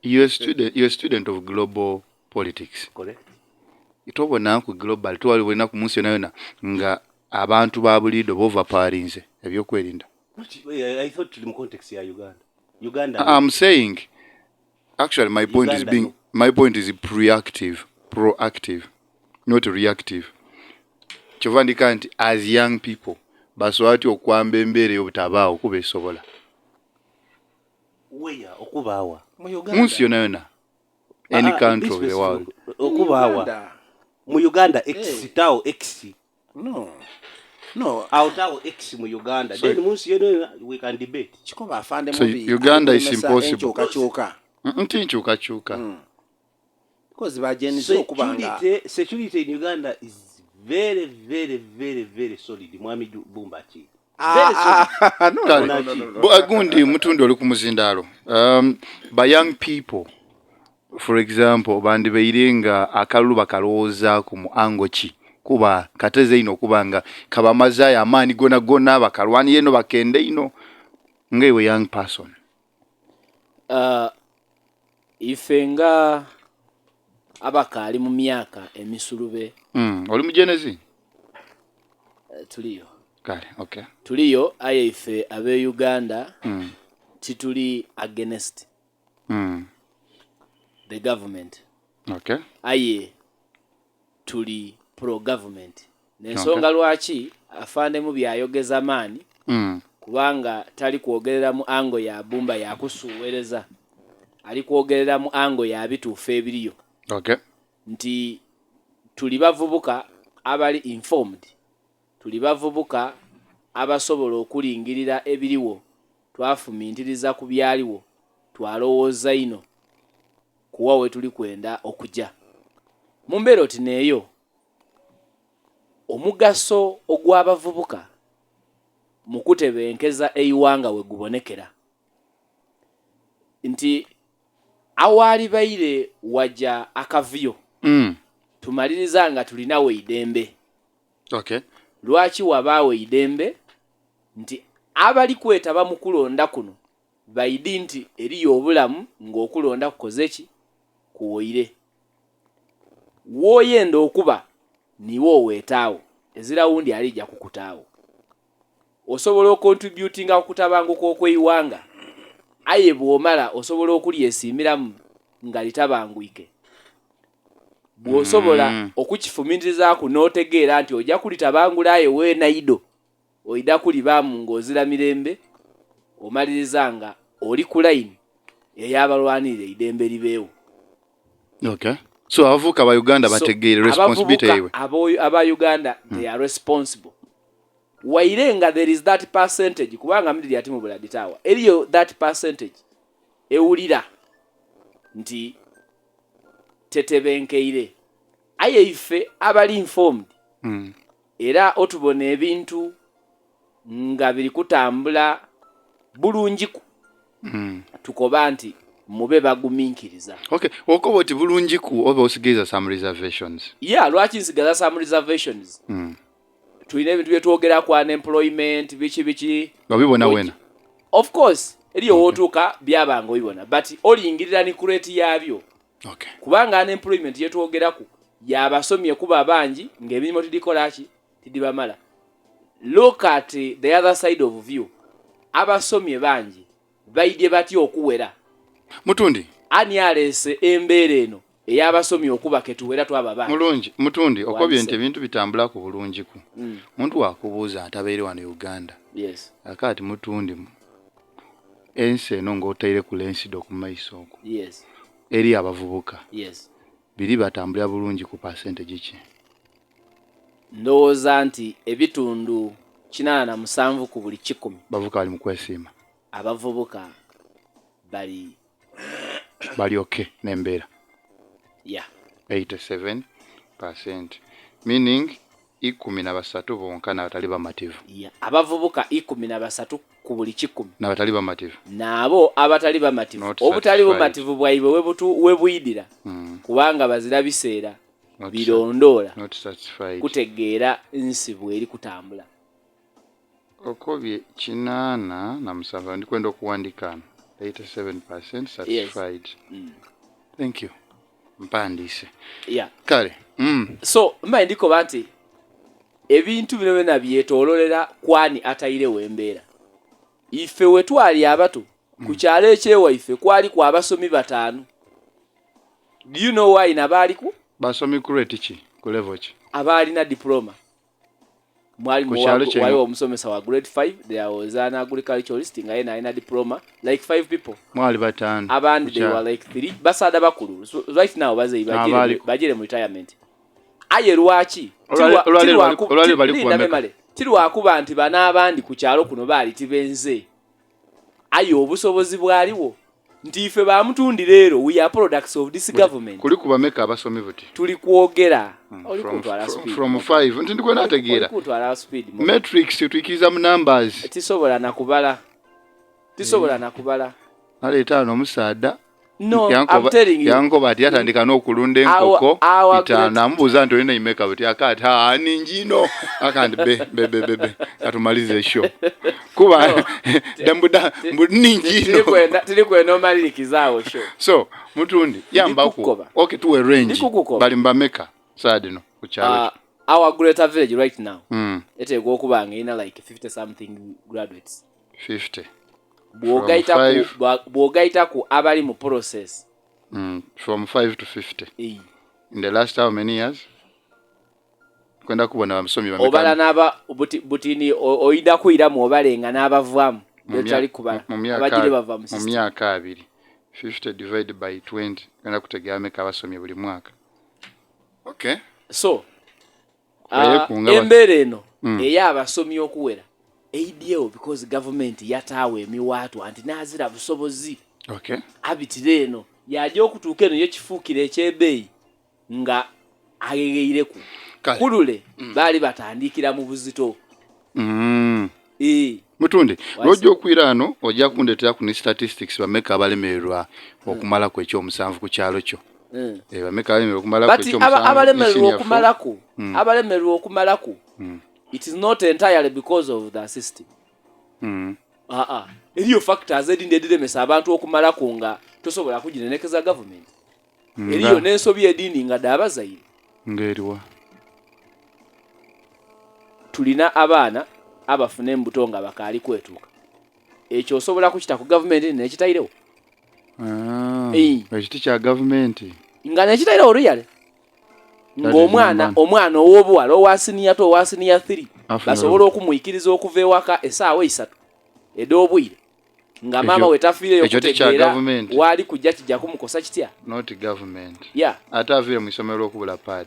You're a student of global politics. Correct. Tobona ku global twali ku munsi yona yona nga abantu ba bulido b'overpowerinze ebyokwerinda. Not, I thought tuli mu context ya Uganda. Uganda. I'm saying, actually, my point is Uganda, being no. My point is proactive, proactive, not reactive. Kyova ndika nti as young people basobola ti okwamba embeera ey'obutabaawo kuba esobola. Where okubaawa? Mu Mu nsi yona yona, any country of the world. Okubaawa Uganda. Mu Uganda x Hey. Tao x. No. Awo tawo x mu Uganda. So- Then mu nsi yona we can debate. Kikoba afande So mubi. Uganda is Alemesa impossible. enkyukakyuka. Nti nkyukakyuka. Because bagenzi okuba nga Security in Uganda is very, very, very, very solid. Mwami Bumba ki? Ah, Very solid. ah, no, Kale, no, no, no, no. Gundi mutundi oli ku muzindaalo, ba young people, for example, bandibaire nga akalulu bakalowoozaaku mu ango ki, kuba kateze ino okuba nga kabamazaayo amaani gona gona bakalwanire eno bakende ino nga iwe young person? Ife nga abakaali mu myaka emisulube. Oli mu Gen Z? Tuliyo. Kale, okay. Tuliyo, aye ife ab'e Uganda tituli against the government, aye tuli pro government n'ensonga lwaki afaanemu byayogeza maani, kubanga tali kwogerera mu ango ya bumba yakusuuwereza, ali kwogerera mu ango ya bituufu ebiriyo, nti tuli bavubuka abali informed, tuli bavubuka abasobola okulingirira ebiriwo, twafumintiriza ku byaliwo, twalowooza ino kuwa we tuli kwenda okujja mu mbeera oti neeyo. Omugaso ogw'abavubuka mu kutebenkeza eiwanga we gubonekera nti awaali baire wajja akavuyo, tumaliriza nga tulinawo eidembe. Lwaki wabaawo eidembe? Nti abali kwetaba mu kulonda kuno baidi nti eriyo obulamu ng'okulonda kukoze ki kuwoire, wooyenda okuba niwe oweetaawo, ezira wundi alijja kukutaawo. Osobola okontributinga ku kutabanguka okw'eiwanga, aye bw'omala osobola okulyesiimiramu nga litabangwike bw'osobola okukifumintirizaaku n'otegeera nti ojja kulitabangula, aye weenaido oida kulibaamu ng'ozira mirembe, omaliriza nga oli ku layini ey'abalwanirira eidembe libeewo. Okay, so abavubuka ba Uganda So, bategeere responsibility abavubuka yaibwe. Aba Uganda, they are responsible, waire nga there is that percentage, kubanga mudiri ati mu Buladi Tower eriyo that percentage ewulira nti tetebenkeire, aye ife abali informed era otubona ebintu nga biri kutambula bulungiku, tukoba nti mube bagumiikiriza. Okay, okoba oti bulungiku oba osigaiza some reservations? Yeah, lwaki nsigaza some reservations? Tulina ebintu byetwogeraku, unemployment, biki biki. Obibona wena? Of course, eriyo wootuuka byabanga obibona, but olingirira ni kurate yaabyo, kubanga unemployment yetwogeraku yabasomye kuba bangi ng'emirimu tidikolaki tidibamala. Look at the other side of view, abasomye bangi baidye batya okuwera? Mutundi. Ani aleese embeera eno ey'abasomye okuba ketuwera twaba bangi? Mulungi mutundi, okobye Wandise. nti ebintu bitambula ku bulungiku. Muntu wakubuuza nti abeire wano e Uganda, akaati mutundi, ensi eno ng'otaire ku lensido ku maiso okwo, eri abavubuka, biri batambulira bulungi ku percentage ki? Ndowooza nti ebitundu 87 ku buli 100. Bavubuka bali mu kwesiima. Abavubuka bali bali okay n'embeera. 87%, meaning 13 bonka n'abatali bamativu. Yeah. Abavubuka 13 ku buli 100 n'abatali bamativu. Naabo abatali bamativu. Not Obutali satisfied. bumativu bwaibwe we buyidira, kubanga bazira biseera birondoola Not satisfied. kutegeera nsi bweri kutambula. Okobye 87, ndikwenda okuwandika. 87% satisfied. Thank you. Mpandiise. Yeah. Kale. So mbaye ndikoba nti ebintu bino byona byetoololera kwani atairewo embeera. Ife we twali abato ku kyalo ekyewaife kwali ku abasomi 5. Do you know why nabaaliku? Basomi ku rate ki? Ku level ki? Abaalina diploma. Mwali Ku kyalo kye- waliwo omusomesa wa grade 5, there was an agriculturalist nga yena alina diploma, like 5 people. Mwali 5. Abandi Ku they kyalo. were like 3. Basaada bakulu. So, right now baze Abaali- bajire mu retirement. Aye lwaki? Olwaleero bali kuba Linda mmeka? memale. Tirwakuba nti bano abandi ku kyalo kuno baali tibenze. Aye obusobozi bwaliwo nti ife bamutundi leero, we are products of this government. Kuli kuba mmeka abasomi buti? Tuli kwogera. Oli kuntwala speed. From 5. Nti ndiko nategeera. Oli kuntwala speed. Matrix tuikiriza mu numbers. Tisobola na kubala. Tisobola na kubala. Naleeta ano omusaadha. No, I'm telling you. Yankoba ati yatandika n'okulunda enkoko Our 5. great Namubuuza nti olina imeka buti akaati, ha, ningi ino. Akandi be, be, be, be, be. Katumalize show. Kuba, No. mbuda, mbu ningi ino. Tiri kwenda omalirikiza show. So, mutundi, yambaku. Ndikukukoba. Okay, tuwe range. Ndikukukoba. Bali mbameka saadi no, ku kyalo. Our greater village right now. Eteekwa okuba nga erina like 50 something graduates. 50. Bw'ogaita ku abali mu process. From 5 to 50. In the last how many years? Kwenda kubona abasomi bameka. Obala n'aba butini oyida kuyiramu obalenga n'abavaamu. Betali kubala. Abagire bava mu Mu system. myaka 2. 50 divided by 20. Kwenda kutegera ameka abasomi buli mwaka. Okay. So, embeera eno ey'abasomi okuwera eidyewo because government yataawa emiwaatwa nti n'azira busobozi. Okay. Abitire eno yajja okutuuka eno yekifuukira eky'ebbeeyi nga agegeyireku. Kulule baali batandikira mu buzito. Mutunde, lw'ojja okwira ano ojja kundeetera ku ne statistics bameka abalemererwa okumalako ekyomusanvu ku kyalo kyo. Bameka abalemererwa okumalako But ekyomusanvu abalemererwa senior four. okumalako, abalemererwa okumalako, it is not entirely because of the system. Eriyo factors edindi ediremesa abantu okumalako nga tosobola kuginenekeza government. Eriyo n'ensobi edindi nga daabazaire. Ng'eriwa? Tulina abaana abafuna embuto nga bakaali kwetuuka. Ekyo osobola kukita ku gavumenti n'ekitayirewo. Ekiti kya gavumenti. Nga n'ekitayirewo really. Ng'omwana, omwana ow'obuwala owa senior 2, owa senior 3, basobola okumuyikiriza okuva ewaka essaawa 3 ed'obwire. Nga maama we tafiireyo Ekyo ti kya kutegeera gavumenti. waali kujja kijja kumukosa kitya. Not government. Yeah. Ate aviire mu isomero okubula pad.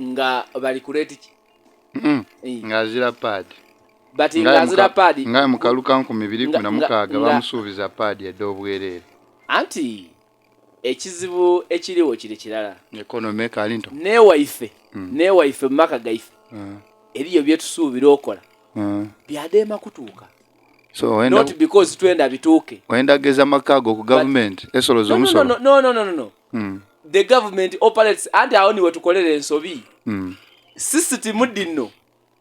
Nga bali ku rate ki? Ng'azira pad. But ng'azira pad. Nga mu kaluka nkumi bibiri kumi na mukaaga bamusuubiza pad ed'obwereere. Anti ekizibu ekiriwo kiri kirala. Economy ekaali nto. Neewaife mu maka gaife. Eriyo bye tusuubira okola. Byadeema kutuuka. So, not because twenda bituuke. Wenda geza maka go ku government esoloza omusolo. No. The government operates anti awo niwe tukolera ensobi. System dino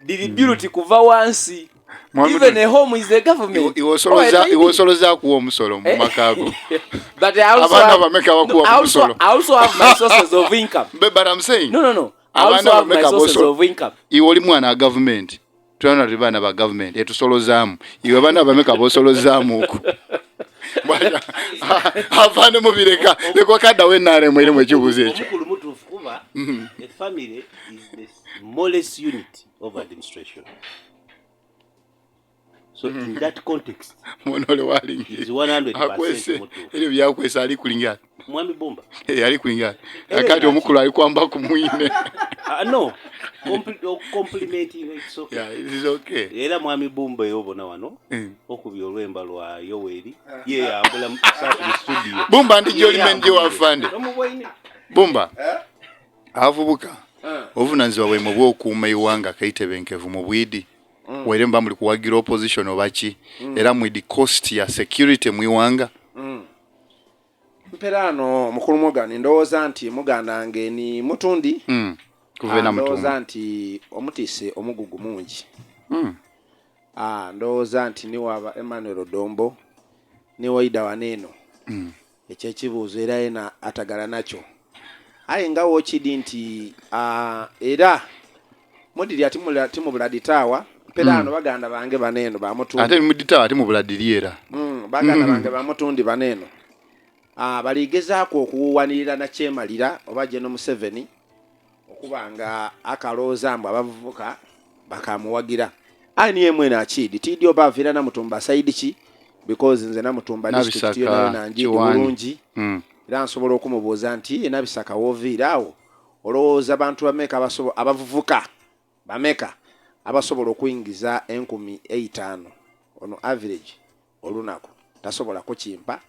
diri built kuva wansi. Even a home is a government. Iwosoloza kuwa omusolo mu maka go. But I also I also have my sources of income. But I'm saying. No. I also have my sources of income. Iwe oli mwana wa government. Tulana tuli baana ba government etusolozaamu. Iwe baana bameka bosolozaamu okwo. Avaane mubireka. Lekwa kaddawo NRM erimu ekibuuzo ekyo. Omukulu mutuufu kuba a family is the smallest unit of administration. So in that context, Mwana ole walingi. is 100% Akwese. mutuufu. Ebyo byakwesa ali kulinga. Mwami Bumba. Ali kulinga. Akati omukulu ali kwamba ku mwine. No. Complimenting, it's okay. Yeah, it is okay. Era Mwami Bumba yobona wano okubya olwemba lwa Yoweri. Ye yambula saati mu studio. Bumba ndi joli men wa afande. Bumba. Avubuka. Obuvunanyizibwa bwe mu bw'okuuma eggwanga kaitebenkevu mu bwidi. Waire mba muli kuwagira opposition oba ki. Era mwidi cost ya security mu iwanga. Mperano mukulu Morgan ndowooza nti muganda ni mutundi. Kuve na mutundi. Ndowooza nti omutise omugugu mungi. Ndowooza nti niwaba Emmanuel Dombo niwaida wano eno ekyekibuuzo era yena atagala nakyo, aye nga wokidi nti era mudirya timubula ditaawa mpera ano baganda bange baneeno bamutundi. Ate muditaawa ate mubuladiri era. Baganda bange bamutundi baneeno baligezaako okuwanirira nakyemalira oba General Museveni okuba nga akalooza mbu abavubuka bakamuwagira. Aye niye mwene akidi tiidi oba aviira Namutumba side ki, because nze Namutumba district Nabisaka, yona yona njiidi Kiwani. bulungi. Era nsobola okumubuuza nti ye Nabisaka wooviira awo olowooza bantu bameka abavubuka bameka abasobola okuyingiza 5,000 ono average olunaku? Tasobola kukimpa,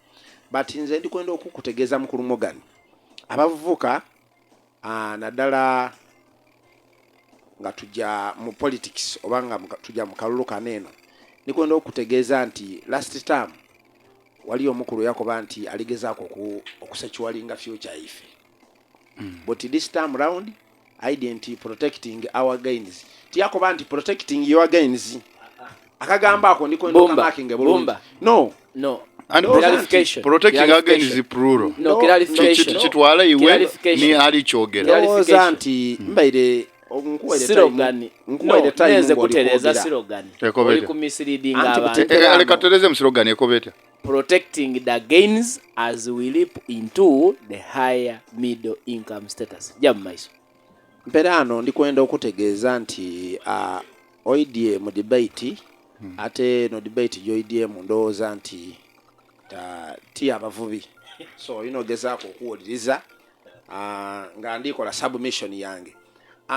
but nze ndikwenda okukutegeeza mukulu Morgan, abavubuka naddala nga tujja mu politics oba nga tujja mu kalulu kano eno, ndikwenda okutegeeza nti last term wali omukulu yakoba nti aligezaako okusecuringa future ife, but this time round ident protecting our gains. Tiyakoba nti protecting your gains, akagambo ako ndikwenda Bumba, okamakinge bulungi. Bumba. No. No. And Clarification. protecting Clarification. against plural. No, No, clarification. Kitwala iwe Clarification. ni ali kyogera. Clarification. Ndowooza nti mbaire nkuwaire Slogan. time, nkuwaire No, time nenze ng'oli kutereeza kwogera. slogan. Ekobete. Oli ku misleading Anti abantu. Leka tutereze mu slogan ekobete. Protecting the gains as we leap into the higher middle income status. Jja mu maiso. Mpera ano ndikwenda okutegeeza nti oidie mu debate, ate no debate gyoidyemu ndowooza nti ti abavubi, so olina ogezaako okuwuliriza nga ndikola submission yange.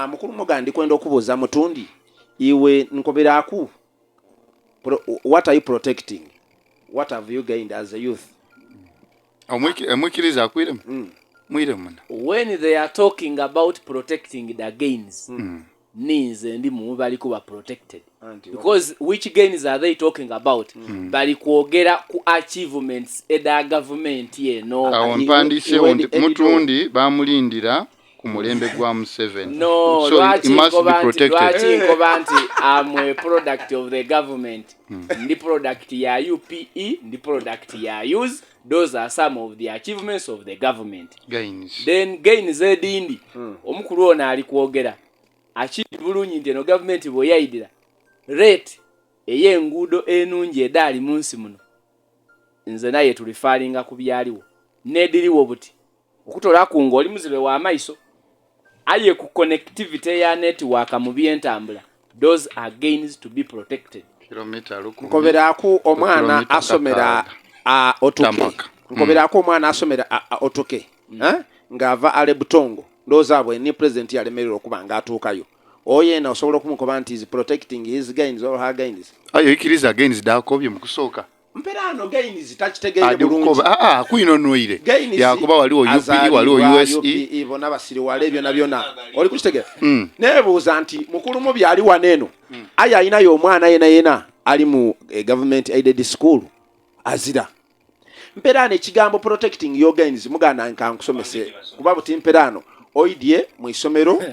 Mukulu Muga, ndikwenda okubuuza mutundi iwe nkoberaku what are you protecting? What have you gained as a youth? Omwikiriza akwiremu mwire muna. When they are talking about protecting the gains, ninze ndi mu bali kuba protected. Anti Because which gains are they talking about? Bali kwogera ku achievements eda gavumenti eno. Awo mpandiisewo iwe nti Mutundi bamulindira ku mulembe gwa Museveni. No, So lwaki it must be nkoba nti protected. lwaki nkoba nti am a product of the government? Ndi product ya UPE, ndi product ya use. Those are some of the achievements of the government. Gains. Then gains edindi omukulu ono ali kwogera akiri bulungi nti eno gavumenti bwe yayidira rate ey'enguudo enungi edaali mu nsi muno, nze naye tulifaalinga ku byaliwo n'ediriwo buti okutolaku ng'oli muzibe w'amaiso, aye ku connectivity eya network mu byentambula, those are gains to be protected. Kilomita 1000. Nkoberaku omwana Kilomita asomera 6. Otuke. Tamaka. Nkoberaku omwana asomera Otuke, eh? Ng'ava Alebutongo, ndowooza bwe ni president yalemererwa okuba ng'atuukayo, oyo yena osobola okumukoba nti is protecting his gains or her gains? Ayo ikiriza gains dakobye mu kusooka. Mpera ano gains takitegeere Adi bulungi. kukoba akwinonoire. Gains Yakuba waliwo UPE, azaalibwa waliwo USE. UPE, bonna basiriwala ebyo na byonna oli kukitegeera. Neebuuza nti mukulu mu byali wano eno, aye alinayo omwana yena yena ali mu government aided school azira. Mperaano ekigambo protecting your gains, muganda nkankusomese kuba buti mperaano oidye mu isomero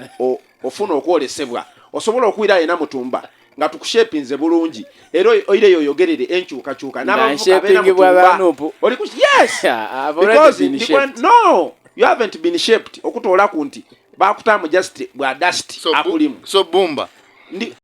ofuna okwolesebwa, osobola okuwira yena mutumba nga tukushepinze bulungi era oireyo oyogerere enkyukakyuka n'abavubuka abeera nshepingibwa Mutumba. ba Nupu. Oli ku yes. Yeah, I've already Because been shaped. No, you haven't been shaped, okutoolaku nti bakutaamu just bwa dust So, akulimu. so Bumba Ndi